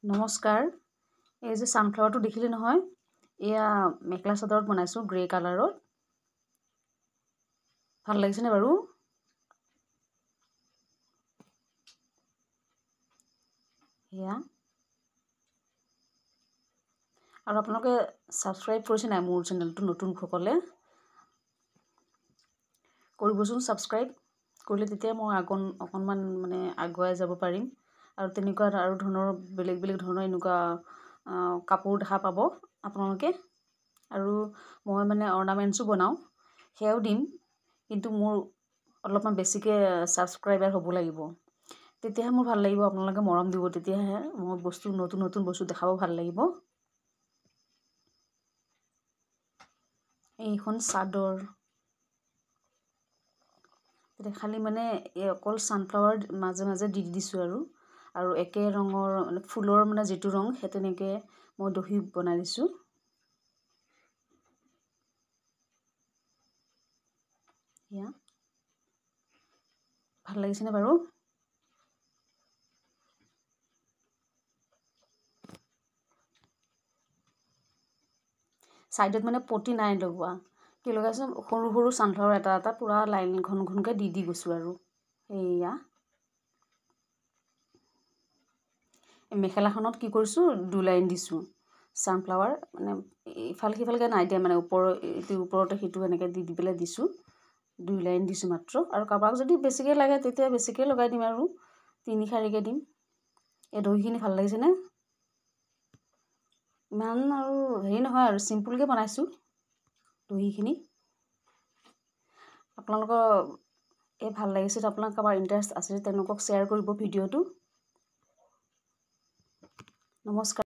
নমস্কাৰ। এই যে ছানফ্লাৱাৰটো দেখিলে নহয়, এয়া মেখেলা চাদৰত বনাইছোঁ গ্ৰে কালাৰত। ভাল লাগিছেনে বাৰু? এয়া আৰু আপোনালোকে ছাবস্ক্ৰাইব কৰিছে নাই মোৰ চেনেলটো? নতুনসকলে কৰিবচোন ছাবস্ক্ৰাইব। কৰিলে তেতিয়া মই অকণমান মানে আগুৱাই যাব পাৰিম আৰু তেনেকুৱা আৰু ধৰণৰ বেলেগ বেলেগ ধৰণৰ এনেকুৱা কাপোৰ দেখা পাব আপোনালোকে। আৰু মই মানে অৰ্ণামেণ্টছো বনাওঁ, সেয়াও দিম, কিন্তু মোৰ অলপমান বেছিকৈ ছাবস্ক্ৰাইবাৰ হ'ব লাগিব, তেতিয়াহে মোৰ ভাল লাগিব। আপোনালোকে মৰম দিব, তেতিয়াহে মই বস্তু নতুন নতুন বস্তু দেখাব ভাল লাগিব। এইখন চাদৰ তেতিয়া খালি মানে এই অকল ছানফ্লাৱাৰ মাজে মাজে দি দিছোঁ আৰু আৰু একে ৰঙৰ মানে ফুলৰ মানে যিটো ৰং সেই তেনেকৈ মই দহি বনাই দিছোঁ। এয়া ভাল লাগিছেনে বাৰু? ছাইডত মানে পতি নাই লগোৱা, কি লগাইছোঁ সৰু সৰু ছানফ্লাৱাৰ এটা এটা পূৰা লাইন ঘন ঘনকৈ দি দি গৈছোঁ। আৰু এয়া মেখেলাখনত কি কৰিছোঁ, দুলাইন দিছোঁ ছানফ্লাৱাৰ, মানে ইফাল সিফালকৈ নাই দিয়া, মানে ওপৰৰ এইটো ওপৰতে সিটো এনেকৈ দি দি পেলাই দিছোঁ, দুই লাইন দিছোঁ মাত্ৰ। আৰু কাৰোবাক যদি বেছিকৈ লাগে তেতিয়া বেছিকৈ লগাই দিম আৰু তিনি শাৰীকৈ দিম। এই দহিখিনি ভাল লাগিছেনে? ইমান আৰু হেৰি নহয় আৰু চিম্পুলকৈ বনাইছোঁ দহিখিনি। আপোনালোকৰ এই ভাল লাগিছে, আপোনালোক কাৰোবাৰ ইণ্টাৰেষ্ট আছে তেওঁলোকক শ্বেয়াৰ কৰিব ভিডিঅ'টো। নমস্কাৰ।